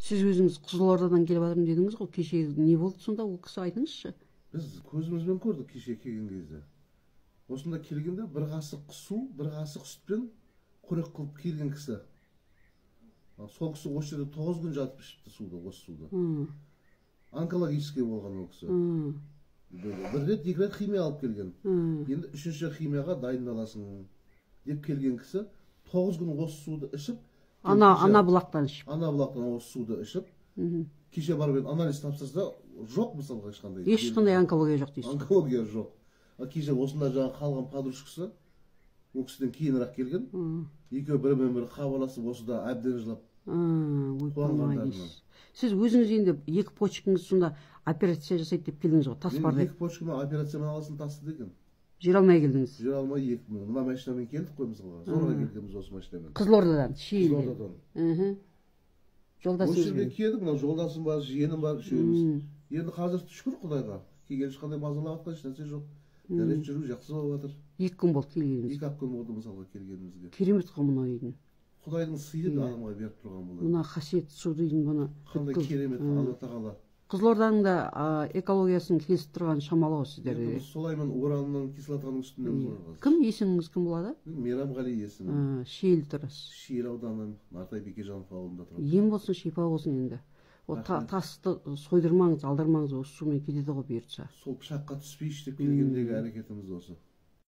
Сіз өзіңіз Қызылордадан келіп жатырмын дедіңіз ғой, кеше не болды сонда, ол кісі айтыңызшы. Біз көзімізбен көрдік кеше келген кезде. Осында келгенде бір қасық су, бір қасық сүтпен қорек қылып келген кісі. Сол кісі осы жерде 9 күн жатып ішіпті суды, осы суды. Онкологический болған ол кісі. Бір рет, екі рет химия алып келген. Енді үшінші химияға дайындаласың деп келген кісі 9 күн осы суды ішіп, ана бұлақтан ішіп. Ана бұлақтан осы суды ішіп, кеше барып енді анализ тапсырса, жоқ мысалға ешқандай. Ешқандай онкология жоқ дейсіз. Онкология жоқ. Кеше осында жаңа қалған подружкасы, ол кісіден кейінірек келген. Екеуі бірімен бірі хабарласып, осында әбден жылап қуанғандарынан. Сіз өзіңіз енді екі почкаңыз сонда операция жасайды деп келдіңіз ғой, тас бар деп. Екі почкама операциямен аласың тасты деген. Жүре алмай келдіңіз. Жүре алмай екі, мына машинамен келдік қой мысалға. Зорға келгенбіз осы машинамен. Қызылордадан, Шиеліден. Қызылордадан. Жолдасыңыз. Осы жерге келдік, мына жолдасым бар, жиенім бар, үшеуміз. Енді қазір шүкір Құдайға. Келген ешқандай мазалап жатқан ешнәрсе жоқ. Дәрет жүру жақсы болып жатыр. 2 күн болды келгенімізге. 2 күн болды мысалға келгенімізге. Керемет қой мынау үйдің. Құдайдың сыйы адамға беріп тұрған бұл. Мына қасиетті су дейтін бұны. Қандай керемет Алла тағала. Қызылорданың да экологиясын келісіп тұрған шамалы ғой сіздерде. Біз солаймен уранның, кислотаның үстіндеміз ғой қазір. Кім, есіміңіз кім болады? Мейрамғали есімім. Шиелі тұрасыз. Шиелі ауданы, Нартай Бекежанов ауылында тұрамын. Ем болсын, шипа болсын енді. О, тасты сойдырмаңыз, алдырмаңыз, осы сумен кетеді ғой бұйыртса. Сол пышаққа түспейші деп келгендегі әрекетіміз осы.